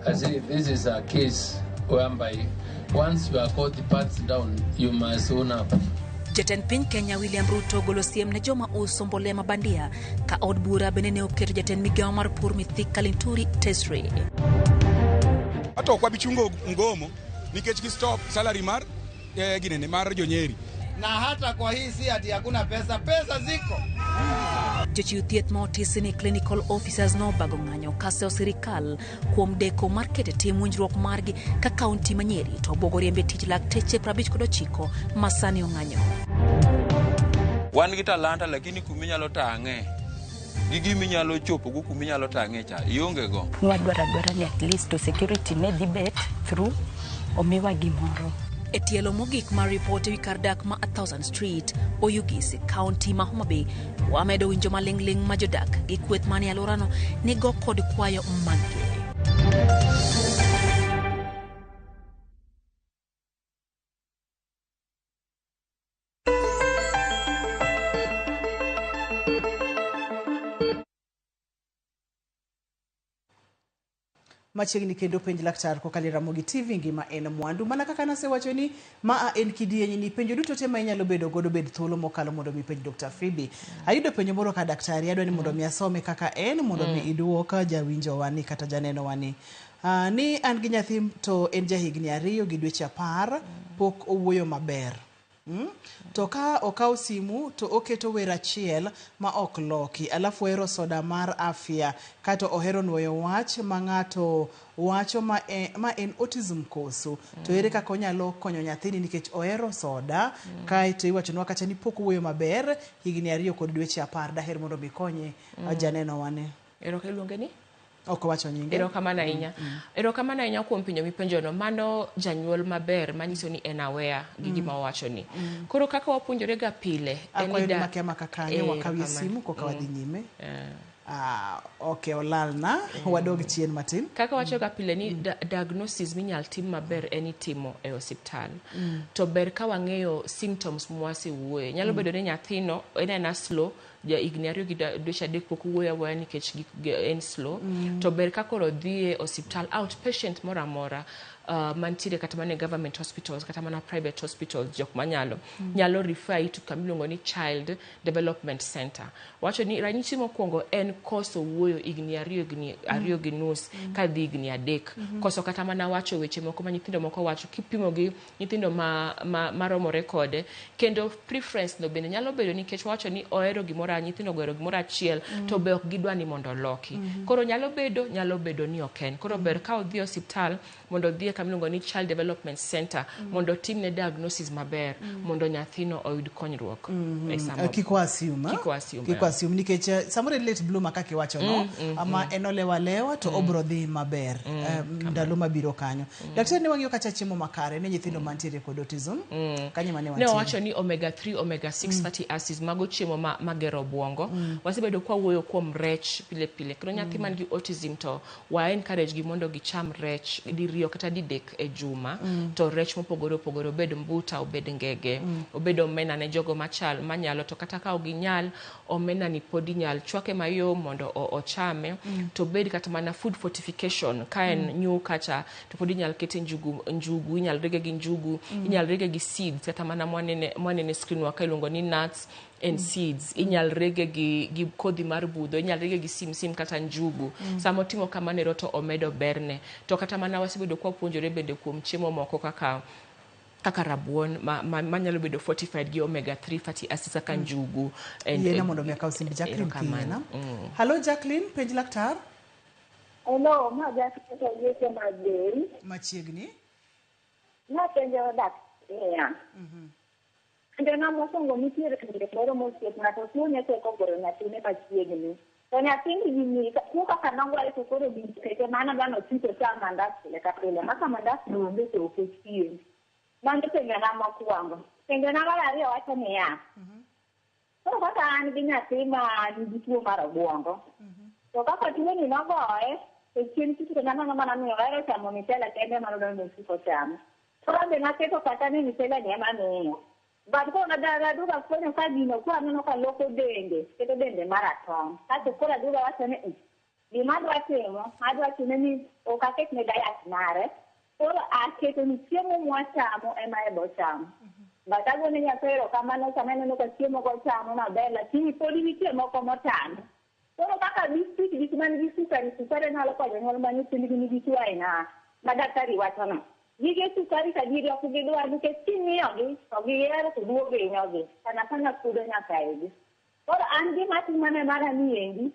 I say this is a case whereby once you are caught the pants down, you must own up. Jatend piny Kenya William Ruto ogolo siem ne joma uso mbolea ma bandia ka od bura bende ne oketo jatend migawo mar pur Mithika Linturi tesre. To ok wabi chungo mgomo nikech gi stop salary mar eh, ginene mar jonyeri. Na hata kwa hii si ati hakuna pesa, pesa ziko. Jochiw thieth ma otisi ni clinical officers nobago ng'anyo kasewo sirikal kuom deko mar keto e tim winjruok margi ka kaunti ma Nyeri to obwogo riembe tich lakteche 59 ma sani ong'anyo. Wan gi talanta lakini kuminyalo tang'e gi giminyalo chopo go kuminyalo tang'e cha ionge go. Nwadwaro adwara ni at least to security ne dhi bet through omiwa gimoro. E tielo mogik mar ripot ewi kar dak ma 1000 Street, Oyugis, kaunti ma Homa Bay, wamedo winjo maling'ling' ma jodak gi kweth manie alworano nigo kod kwayo maggi. Machiegni kendo penj laktar kokalo e Ramogi TV ngima en mwandu. Mana kaka nasewacho ni maa en kidieny ni penjo duto te ma inyalo bedo godo bed thuolo mokalo mondo mi penj Dr. Phoebe. Ayudo penjo moro ka daktari adwa ni mondo mi asome kaka en mondo mi iduok jawinjo wani kata janeno wani. Ni an gi nyathi to en jahigni 2 gi dweche 10 pok owuoyo maber. To ka okawo simu to oketo wer achiel ma ok loki. Alafu ohero soda mar afya kato ohero nuoyo wach ma ng'ato wacho ma en autism koso. To ere kaka onyalo konyo nyathini nikech ohero soda kaeto iwachonwa kacha ni pok owuoyo maber higni 2 kod dweche 10 daher mondo mi konye janeno wane. Ero ka iluonge ni? Ok owacho nyinge. Erokamano ahinya. Erokamano ahinya kuom penjo mipenjono. Mano janyuol maber manyiso ni en aware gi gima owacho ni. Koro kaka wapuonjore ga pile en Akwayo ni ni makia maka kanyo wakawie erokamano. Simu koka wadhi nyime. Ok, olalna. Wadog chien matin. Kaka wacho ga pile ni diagnosis minyal tim maber en itimo e osiptal. To ber ka wang'eyo symptoms mwasewuoye. Nyalo bedo ni nyathino en aena slow, ja higni 2 gi dweche 3 pok owuoyo awuoya nikech en slow. To ber ka koro odhi e osiptal outpatient moro amora mantiere kata mana e government hospitals kata mana private hospitals, jok manyalo nyalo refer to kama iluongo ni child development center. Wacho ni ranyisi mokwongo en koso wuoyo higni 2, higni 2.5 kadhi higni 3. Koso kata mana wacho weche moko ma nyithindo moko wacho kipimo gi nyithindo ma maromore kode. Kendo preference no bende nyalo bedo nikech wacho ni ohero gimoro, nyithindo ohero gimoro achiel to be ok gidwa ni mondo oloki. Koro nyalo bedo ni ok en. Koro ber ka odhi e osiptal mondo odhi e kama iluongo ni child development center mondo otimne diagnosis maber mondo nyathino oyud konyruok e sama Kik wa assume, ah? Kik wa assume, Kik wa assume nikech samoro en late bloomer kaka iwacho no, ama en olewa alewa to obro dhi maber ndalo mabiro kanyo. Daktari, ne wang'iyo kacha chiemo makare ne nyithindo mantiere kod autism. Kanyo ema ne Ne wantiere. owacho ni omega 3, omega 6 fatty acids, mago chiemo ma magero obwongo. Wasebedo kwa wuoyo kuom rech pile pile, kendo nyathi man gi autism to wa encourage gi mondo gicham rech diriyo kata didek e juma. To rech mopogore opogore, obed mbuta, obed ngege, obed omena ne jogo machal manyalo. To kata ka ok ginyal omena ni, pod inyal chwake mayom mondo ochame. To bed kata mana food fortification, ka en nyuka cha to pod inyal kete njugu, njugu inyal rege gi njugu, inyal rege gi seeds, kata mana mwanene screen wa ka iluongo ni nuts and seeds, inyal rege gi kodhi mar budho, inyal rege gi simsim kata njugu. Sama otimo kamano ero to omedo berne. To kata mana wasebedo kwapuonjore bende kuom chiemo moko kaka rabuon manyalo bedo fortified gi omega 3 fatty acids kaka njugu Yiena mondo mi akaw simb Jacqueline. Erokamano. Kiyiena. Hallo Jacqueline, penj laktar. Hello, ma Jacqueline to geche mag del. Machiegni. Napenjo daktar niya. Penjona mokwongo, nitiere miyo moro mosiepna to tuo ne teko goyo nyathine machiegni. To nyathini gini tuo kaka nogoye to koro gini kete mana dhano osiko cham mandas pile ka pile. Maka mandas no onge to ok ochiem. Mano penjona mokwongo. Penjona mar ariyo wacho niya. Koro kaka an gi nyathi ma nigi tuo mar obwongo. To kaka tuoni nogoye, to chien kich to naneno mana ni ohero chamo michele kende ema nodwa ni osik ocham. Koro an be naketo pacha ni michele ni ema miyo. But koro naduogo afwenyo ka gino koro aneno ka loko dende, keto dende maratong'. Kasto koro aduogo awacho ni gima adwa timo, adwa time ni ok aketne diet mare. Koro aketo ni chiemo mwachamo ema en be ochamo. But agone Nyasaye erokamano sama aneno ka chiemo go ochamo maber, lakini pod nitie moko motame. Koro kaka biscuit, gik man gi sukari, sukari nyalo konyo jonyuol ma nyithindgi nigi tuo aina ma daktari wachono. Gige sukari ka gigi ok gidwar nikech king'iyogi to gihero to duogo hinyogi. Sana sana kudo nyaka igi. Koro an gima timone mara ni endi,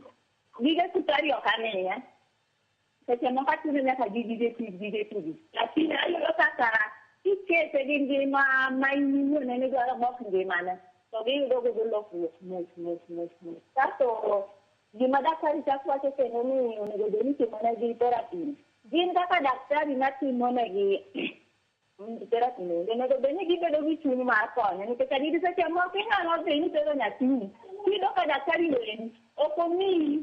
gige sukari ok amiye. Seche moko atime nyaka gi gige tich, gige tich. Lakini ayudo kaka kikete gi ngima ma in iwuon en idwaro mok ngimane, to giyudo godo lokruok mos mos mos mos. Kasto gima daktari chak wacho kendo ni onego bed ni itimonegi therapy. Gin kaka daktari matimonegi therapy no, onego bed ni gibedo gi chuny mar konyo nikech adieri seche moko inyalo dhi nitero nyathini, tiyudo ka daktari no endi ok omiyi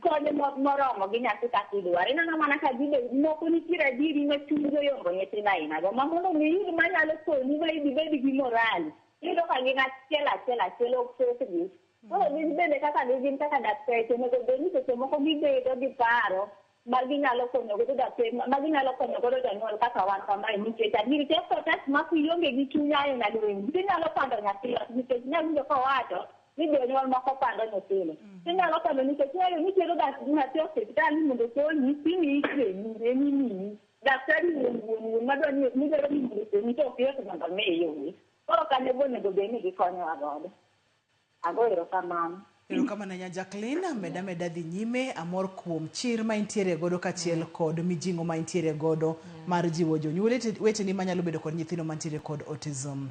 kony moromo gi nyathi kaka idwaro. Ineno mana ka gibe moko nitiere adieri ma chunygi oyombo nyithindo ainago ma mondo mi iyud manyalo konyi ma ibed gi moral. Iyudo ka gin achiel achiel achiel ok thothgi. Koro gin bende kaka gin kaka dakteche onego bed ni seche moko gibedo gi paro ma ginyalo konyo godo dakteche ma ginyalo konyo godo jonyuol kaka wan kamae nikech adieri tek to tek ma kionge gi chuny aina no endi tinyalo pando nyathi nikech inyalo winjo kowacho ni jonyuol moko pando nyithindo. Inyalo pando nikech inyalo nitero nyathi e osiptal ni mondo okonyi timiyi treni emimiyi. Daktari wuon wuon wuon madwa ni midwaro ni mondo okonyi to ok yot mondo mi iyudi. Koro kanyo be onego bed ni gikonyowa godo. Ago erokamano. Erokamano ahinya Jacqueline, meda meda dhi nyime, amor kuom chir ma intiere godo kaachiel kod mijing'o ma intiere godo mar jiwo jonyuol weteni manyalo bedo kod nyithindo mantiere kod autism.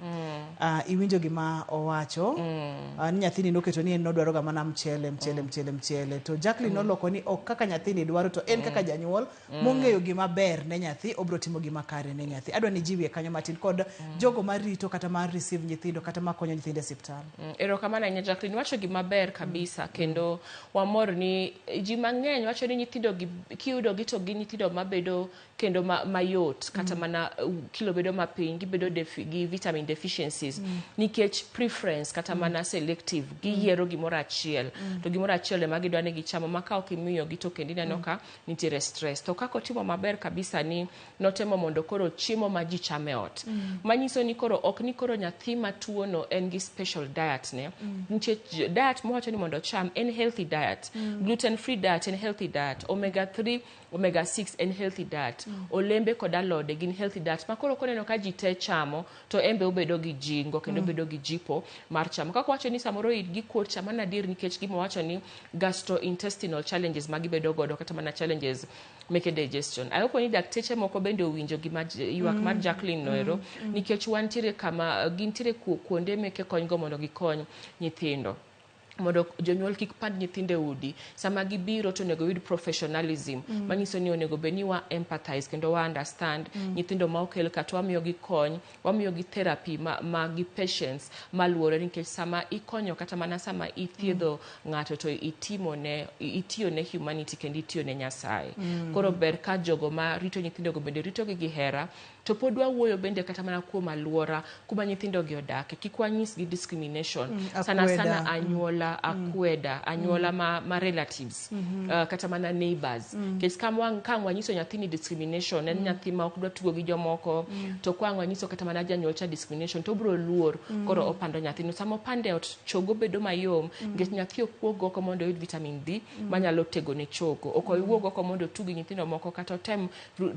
Iwinjo gima owacho ni nyathini noketo ni en nodwaro ga mana mchele mchele mchele mchele to Jacqueline noloko ni ok kaka nyathini dwaro to en kaka janyuol mong'eyo gima ber ne nyathi obiro timo gima kare ne nyathi. Adwa ni jiwie kanyo matin kod jogo marito kata mar receive nyithindo kata makonyo nyithindo e osiptal. Erokamano ahinya Jacqueline, wacho gima ber kabisa kendo wamor ni ji mang'eny wacho ni nyithindo gi kiyudo gi to gin nyithindo mabedo kendo mayot kata mana kilo bedo mapiny gibedo gi vitamin deficiencies nikech preference kata mana selective giyiero gimoro achiel to gimoro achiel ema gidwa ni gichamo ma ka ok imiyogi to kendo ineno ka nitiere stress. To kaka otimo maber kabisa ni notemo mondo koro chiemo ma ji chamo e ot manyiso ni koro ok ni koro nyathi matuo no en gi special diet ne nikech diet mowacho ni mondo ocham en healthy diet. Gluten free diet en healthy diet, omega 3 omega 6 en healthy diet, olembe kod alode gin healthy diet ma koro koneno ka ji te chamo to en be obedo gi jingo kendo obedo gi jipo mar chamo. Kaka wacho ni samoro itgi kuot cha, mano adier nikech gima wacho ni gastrointestinal challenges ma gibedo godo kata mana challenges meke digestion. Ayopo ni dakteche moko bende owinjo gima ywak mar Jacqueline noero nikech wantiere kama gintiere kuonde meke kony go mondo gikony nyithindo mondo jonyuol kik pand nyithindo e udi. Sama gibiro to onego yud professionalism manyiso ni onego bed ni wa empathize kendo wa understand nyithindo ma okel ka to wamiyogi kony, wamiyogi therapy ma gi patience maluwore nikech sama ikonyo kata mana sama ithiedho ng'ato to itimone itiyo ne humanity kendo itiyo ne Nyasaye. Koro ber ka jogo ma rito nyithindogo bende ritogi gi hera. To pod wawuoyo bende kata mana kuom aluora kuma nyithindo gi odake, kik wanyisgi discrimination sana akweda. Sana anyuola akweda anyuola ma relatives kata mana neighbors nikech ka ang' wanyiso nyathini discrimination en nyathi ma ok dwa tugo gi jomoko to ka ang' wanyiso kata mana janyuol cha discrimination to obiro luor koro opando nyathino. Sama opande e ot chogo bedo mayom nikech nyathi ok wuog oko mondo oyud vitamin D manyalo tegone chogo, ok owuog oko mondo otug gi nyithindo moko kata otem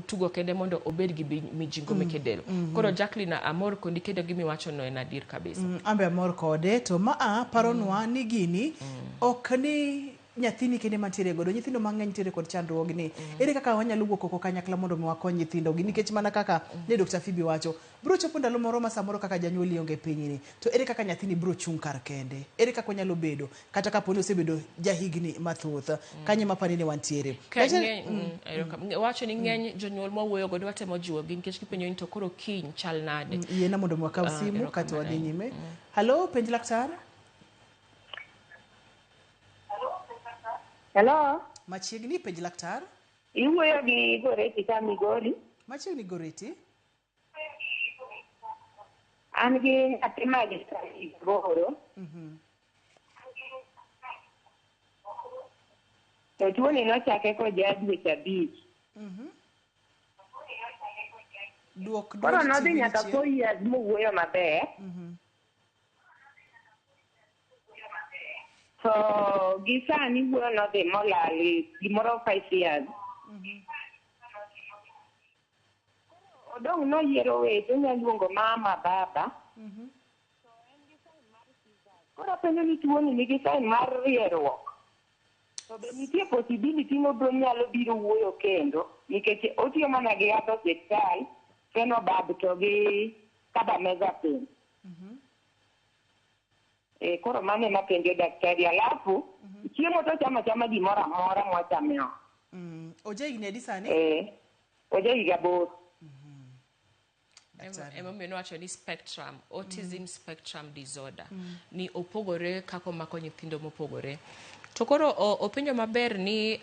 tugo kende mondo obed gi mijingo meke del. Koro Jacqueline, amor kodi kendo gimiwacho no en adier kabisa. Ambe amor kode to maa paronwa ni gini ok ni nyathini kende mantiere godo, nyithindo mang'eny nitiere kod chandruogni. Ere kaka wanyalo wuok oko kanyakla mondo mi wakony nyithindo gi nikech mana kaka ne Dr. Phoebe wacho biro chopo ndalo moro ma samoro kaka janyuol ionge e pinyni to ere kaka nyathini biro chung' kar kende, ere kaka onyalo bedo kata kapo ni osebedo jahigni mathoth kanye mapani ni wantiere. Ka Daktari- wacho ni ng'eny jonyuol mwawuoyo godo watemo jiwogi nikech gipenjo ni to koro kiny chal nade. Yiena mondo mi wakaw simu kato Erokamano wadhi ahinya. nyime. Halo, penj laktar. Hello. Machiegni, penj laktar. Iwuoyo gi Goreti ka Migori. Machiegni Goreti. An gi nyathi ma 8. To tuoni nochake koja dweche 5. Duok Koro duond nodhi TV nyaka chien. 4 years mowuoyo maber. To gi sani wuoyo nodhi molal gimoro 5 years. Odong' noyiero weche onya luongo mama baba. Koro apenjo ni tuoni nigi sign mar rieruok. To be nitie possibility ni obiro nyalo biro wuoyo kendo nikech otiyo mana gi yath osiptal, Fenobab to gi Carbamazepine. E, koro mano ema penjo daktari. Alafu chiemo to chamo achama gimoro amora mwachamo e ot. Oja higni adi sani? Eh, oja higa 8. Emomiyo nowacho ni spectrum autism spectrum disorder ni opogore kaka omako nyithindo mopogore. To koro openjo maber ni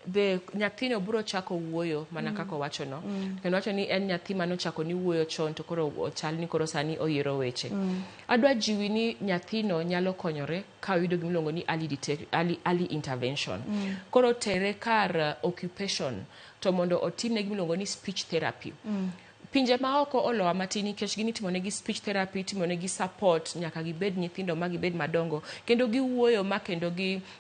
be nyathino biro chako wuoyo mana kaka owacho no. Kendo wacho ni en nyathi manochako ni wuoyo chon to koro ochal ni koro sani oyiero weche. Adwa jiwi ni nyathino nyalo konyore ka oyudo gimiluongo ni early intervention. Koro tere kar occupation to mondo otimne gimiluongo ni speech therapy. Pinje maoko olowa matin nikech gin itimonegi speech therapy, itimonegi support nyaka gibed nyithindo ma gibed madongo kendo giwuoyo ma kendo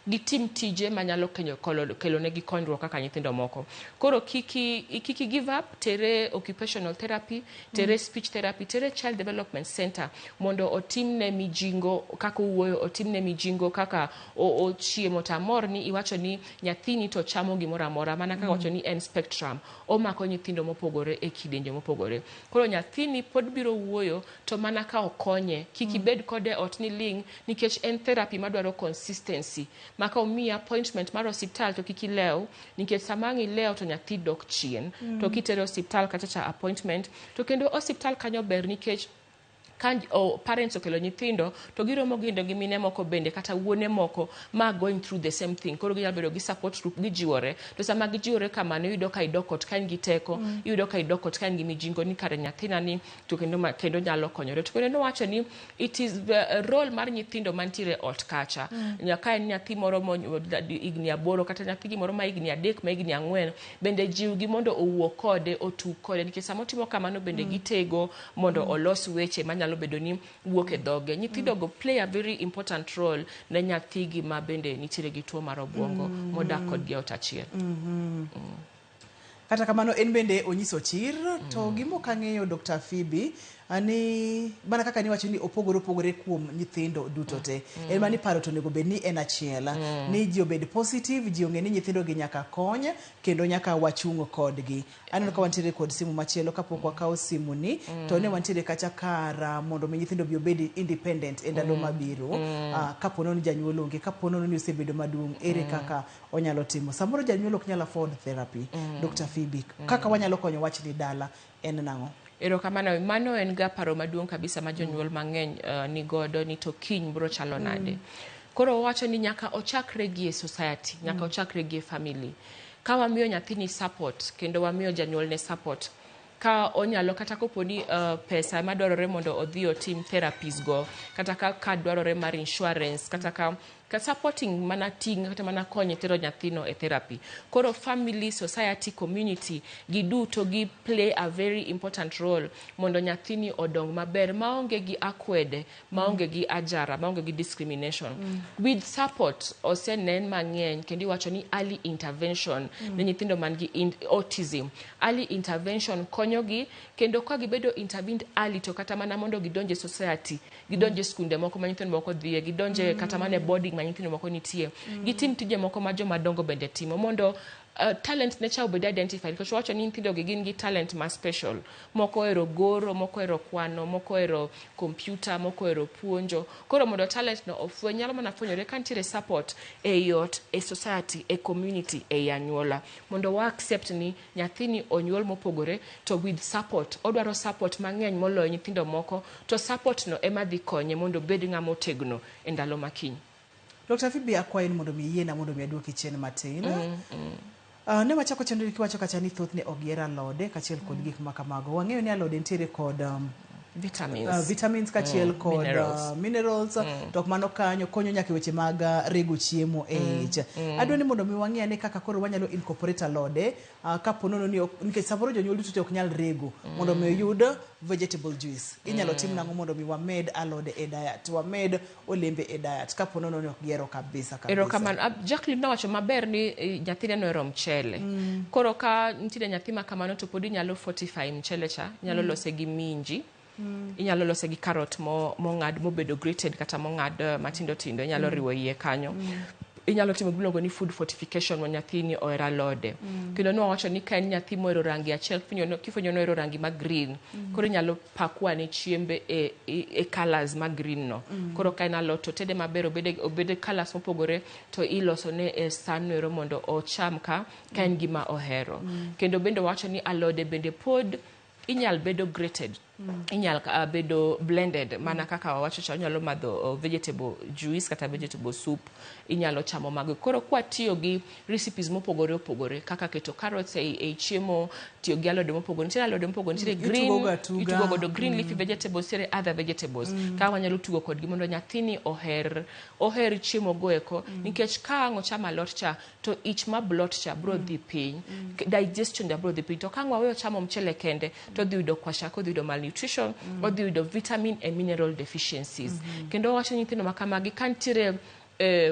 gitim tije manyalo kelonegi konyruok kaka nyithindo moko. Koro kik i give up, tere occupational therapy, tere speech therapy, tere child development center mondo otimne mijingo kaka owuoyo, otimne mijingo kaka ochiemo. To amor ni iwacho ni nyathini to chamo gimoro amora, mana kaka wacho ni en spectrum, omako nyithindo mopogore e kidienje mopogore. Koro nyathini pod biro wuoyo to mana ka okonye. Kik ibed kode e ot ni ling, nikech en therapy madwaro consistency. Ma ka omiyi appointment mar osiptal to kik ilew, nikech sama ang' ilew to nyathi dok chien. To kitere osiptal kacha cha appointment, to kendo osiptal kanyo ber nikech ka parents okelo nyithindo to giromo kendo gi mine moko bende kata wuone moko ma going through the same thing. Koro ginyalo bedo gi support group, gijiwore. To sama gijiwore kamano, iyudo ka idok ot ka in gi teko, iyudo ka idok ot ka in gi mijingo ni kare nyathina ni to kendo nyalo konyore. To kendo nowacho ni it is the role mar nyithindo mantiere ot kacha. Nyaka en nyathi moro higni 8 kata nyathi gimoro ma higni 3 ma higni 4 bende jiwgi mondo owuo kode, otug kode, nikech sama otimo kamano bende gitego mondo olos weche manyalo bedo ni wuok e dhoge. Nyithindo go play a very important role ne nyathigi ma bende nitiere gi tuo mar obuongo modak kodgi e ot achiel. Kata kamano en bende onyiso chir to gima ok ang'eyo, Dr. Phoebe, ni mana kaka niwacho ni opogore opogore kuom nyithindo duto te, en mani paro to onego bed ni en achiel, ni ji obed positive, ji ong'e ni nyithindo gi nyaka kony kendo nyaka wachung' kodgi. Aneno ka wantiere kod simu machielo. Kapok wakawo simu ni to ne wantiere kacha kar mondo mi nyithindo bi obed independent e ndalo mabiro. Kapo nono ni janyuol onge, kapo nono ni osebedo maduong', ere kaka onyalo timo? Samoro janyuol ok nyal afford therapy. Dr. Phoebe, kaka wanyalo konyo wachni dala en nang'o? Erokamano. Mano en ga paro maduong' kabisa ma jonyuol mang'eny ni godo ni to kiny biro chalo nade. Koro wawacho ni nyaka ochakre gi e society, nyaka ochakre gi e family. Ka wamiyo nyathini support kendo wamiyo janyuolne support, ka onyalo kata kopo ni pesa madwarore mondo odhi otim therapies go, kata ka dwarore mar insurance, kata ka supporting mana ting' kata mana konye tero nyathino e therapy. Koro family, society, community giduto gi play a very important role mondo nyathini odong maber maonge gi akwede, maonge gi ajara, maonge gi discrimination. With support osenen mang'eny kendo iwacho ni early intervention ne nyithindo man gi autism, early intervention konyogi, kendo ka gibedo intervened early to kata mana mondo gidonje society, gidonje skunde moko ma nyithindo moko dhiye, gidonje kata mana e boarding ma nyithindo moko nitie, gitim tije moko ma joma dongo bende timo mondo talent ne cha obed identified, nikech wacho ni nyithindo gi gin gi talent ma special. Moko ohero goro, moko ohero kwano, moko ohero kompyuta, moko ohero puonjo. Koro mondo talent no ofweny, nyalo mana fwenyore ka nitiere support ei ot, e society, e community, ei anyuola, mondo wa accept ni nyathini onyuol mopogore to with support odwaro support mang'eny moloyo nyithindo moko, to support no ema dhi konye mondo obed ng'ama otegno e ndalo makiny. Dr. Phoebe, akwayi ni mondo mi iyiena mondo mi aduoki chien matin. Ne wachako chenro kiwacho kacha ni thothne ok gihero alode kaachiel kod gik ma kamago. Wang'eyo ni alode nitiere kod vitamins, vitamins kaachiel kod minerals. Minerals to ok mano kanyo konyo nyaka e weche mag rego chiemo e ich. Adwa ni mondo mi wang'e ane kaka koro wanyalo incorporate alode kapo nono ni nikech samoro jonyuol duto te ok nyal rego mondo mi oyud vegetable juice. Inyalo tim nang'o mondo mi wamed alode e diet, wamed olembe e diet kapo nono ni ok gihero kabisa kabisa? Erokamano. Jacqueline nowacho maber ni nyathine nohero mchele. Koro ka nitiere nyathi ma kamano to pod inyalo fortify mchele cha, inyalo lose gi minji, inyalo lose gi carrot mong'ad mobedo grated kata mong'ad matindo tindo, inyalo riwo iye kanyo. Inyalo timo gimiluongo ni food fortification mondo nyathini oher alode. Kendo nwawacho ni ka en nyathi mohero rangi achiel, kifwenyo nohero rangi ma green, koro inyalo pakua ne chiembe e colours ma green no. Koro ka en alot to tede maber obede colours mopogore to iloso ne e san noero mondo ocham ka en gima ohero. Kendo bende wacho ni alode bende pod inyal bedo grated. Inyal bedo blended mana kaka wawacho cha, onyalo madho vegetable juice kata vegetable soup, inyalo chamo mago. Koro kwatiyo gi recipes mopogore opogore kaka keto carrots ei chiemo, tiyo gi alode mopogore, nitiere alode mopogore, nitiere green, Itugo go atuga. itugo godo green leafy vegetables, nitiere other vegetables ka wanyalo tugo kodgi mondo nyathini oher chiemo go eko, nikech ka ang' ochamo alot cha to ich ma bloat cha bro dhi piny, digestion cha bro dhi piny. To ka ang' waweyo chamo mchele kende to odhi yudo kwashiorkor, odhi yudo malnutrition, odhi yudo vitamin and mineral deficiencies. Kendo wawacho ni nyithindo ma kamagi ka nitiere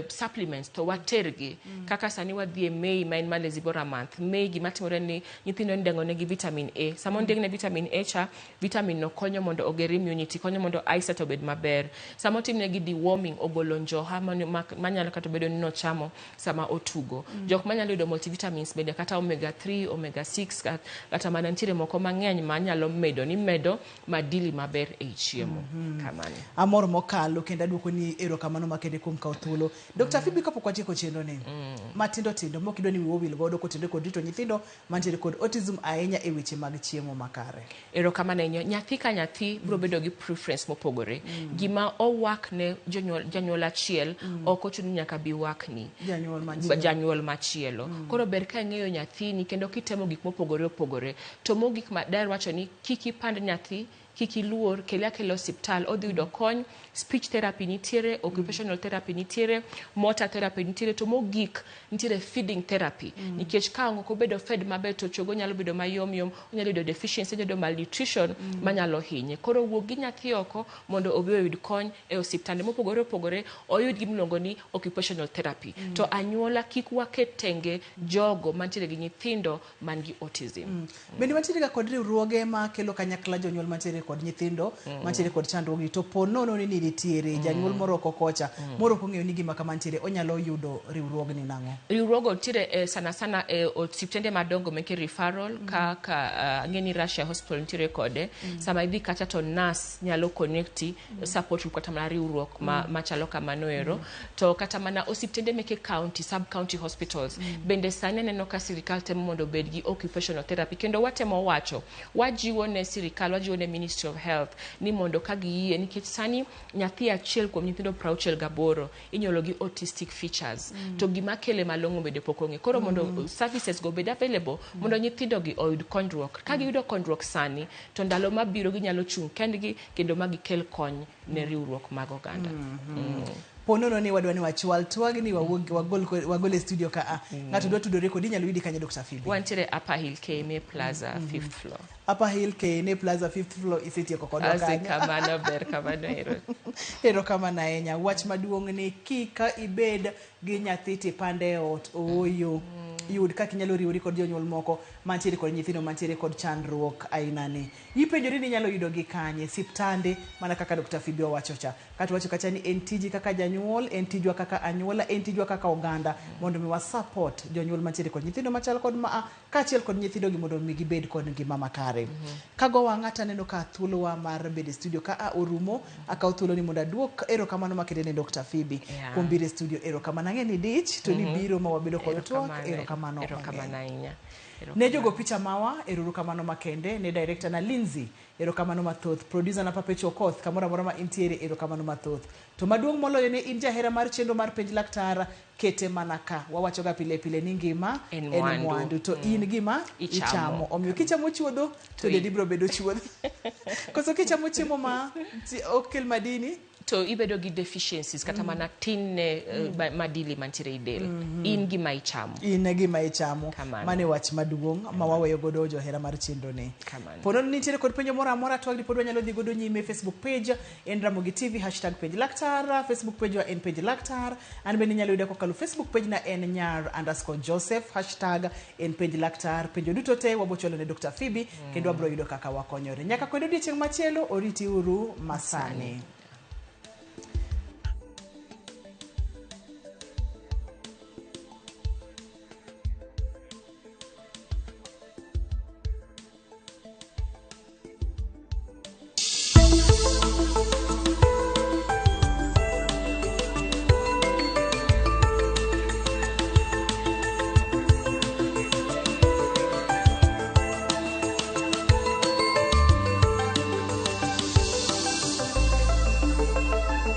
supplements to watergi kaka sani wadhi e May ma en Malezi Bora month. May gima timore ni nyithindo indeng'o negi vitamin A. Sama ondeng' ne vitamin A cha, vitamin no konyo mondo oger immunity, konyo mondo eyesight obed maber. Sama otimnegi deworming, ogolo njoha manyalo kata bedo ni nochamo sama otugo. Jok manyalo yudo multivitamins bende kata omega 3, omega 6, kata mana nitiere moko mang'eny manyalo medo ni medo madili maber ei chiemo. Kamano. Amor mokalo kendo aduoko ni erokamano makende kuom kawo thuolo. Dr. Phoebe, kapok watieko chenro ni, matindo tindo mok idwa ni wiwa owil godo kotenore kod rito nyithindo mantiere kod autism ahinya e weche mag chiemo makare. Erokamano ahinya. Nyathi ka nyathi biro bedo gi preference mopogore. Gima owak ne janyuol achiel ok ochuno ni nyaka bi wakni janyuol machielo. Janyuol machielo. Koro ber ka ing'eyo nyathini kendo kitemo gik mopogore opogore. To mogik ma daher wacho ni kik ipand nyathi, kik iluor, kele akela osiptal, odhi yudo kony. Speech therapy nitiere, occupational therapy nitiere, motor therapy nitiere, to mogik nitiere feeding therapy. Nikech ka ok obedo fed maber to chogo nyalo bedo mayom yom, onyalo yudo deficiency, onyalo yudo malnutrition manyalo hinye. Koro wuog gi nyathi oko mondo obi oyud kony e osiptande mopogore opogore, oyud gimiluongo ni occupational therapy. To anyuola kik waket tenge jogo mantiere gi nyithindo man gi autism. Bende wantiere ga kod riwruoge ma kelo kanyakla jonyuol mantiere kod nyithindo mantiere kod chandruogi, to po nono ni nitiere janyuol moro oko kocha moro ok ong'eyo ni gima kama nitiere, onyalo yudo riwruogni nang'o? Riwruogo nitiere sana sana osiptende madongo meke referral kaka ang'e ni Russia Hospital nitiere kode. Sama idhi kacha to nurse nyalo connecti support group kata mana riwruok machalo kamano ero. To kata mana osiptende meke county, sub county hospitals bende sani aneno ka sirikal temo mondo obed gi occupational therapy, kendo watemo wacho, wajiwo ne sirikal, wajiwo ne Ministry of Health ni mondo ka giyie, nikech sani nyathi achiel kuom nyithindo 68 inyuolo gi autistic features to gima kele malong'o bende pok ong'e. Koro mondo services go obed available mondo nyithindo gi oyud konyruok. Ka giyudo konyruok sani to ndalo mabiro ginyalo chung' kendgi kendo ma gikel kony ne riwruok mag oganda. Po nono ni wadwa ni wachwal twagni wawuog wagol e studio ka a ng'ato dwa tudore kodi, inyalo yudi kanye, Dr. Phoebe? Wantiere Upper Hill, KMA Plaza, fifth floor. Upper Hill, KNA Plaza, fifth floor. Isetieko kodwa Ase kanyo. Kamano ber, kamano ero. Erokamano ahinya. Wach maduong' ni kik ibed gi nyathi tipande e ot, ooyo. Yud kaka inyalo riwori kod jonyuol moko mantiere kod nyithindo mantiere kod chandruok aina ni. Ipenjori ni inyalo yudogi kanye? Siptande, mana kaka Dr. Phoebe owacho cha. Kata wacho kacha ni en tiji kaka janyuol, en tijwa kaka anyuola, en tijwa kaka oganda mondo mi wa support jonyuol mantiere kod nyithindo machal kod maa kaachiel kod nyithindo gi mondo mi gibed kod ngima makare. Kago wang'a to aneno ka thuolowa mar bedo e studio ka a orumo. Akawo thuolo ni mondo aduok erokamano makende ne Dr. Phoebe kuom biro e studio. Erokamano, ang'e ni dich to ni biro ma wabedo kod twak. Erokamano Erokamano mang'eny. ahinya. Ne jogo picha mawa, erokamano makende. Ne director na Lindsay, erokamano mathoth. Producer na Papecho Okoth, kamoro amora ma intiere, erokamano mathoth. To maduong' moloyo ne in jahera mar chenro mar Penj Laktar, kete mana ka wawachoga pile pile ni ngima En en mwandu. mwandu to in gima Ichamo. ichamo. Omiyo kichamo chuodho to dendi biro bedo chuodho, koso kichamo chiemo ma ok kel madini to ibedo gi deficiencies kata mana tin ne madili mantiere e del. In gima ichamo. In e gima ichamo. Kamano. Mano e wach maduong' ma waweyo godo johera mar chenro ni. Kamano. Po nono nitiere kod penjo moro amora, twagni pod wanyalo dhi godo nyime. Facebook page en Ramogi TV, #PenjLaktar. Facebook page wa en Penj Laktar. An bende inyalo yuda kokalo Facebook page na en nyar_Joseph, #enPenjLaktar. Penjo duto te wabochwalo ne Dr. Phoebe kendo wabro yudo kaka wakonyore. Nyaka kod odiochieng' machielo, oriti uru masani.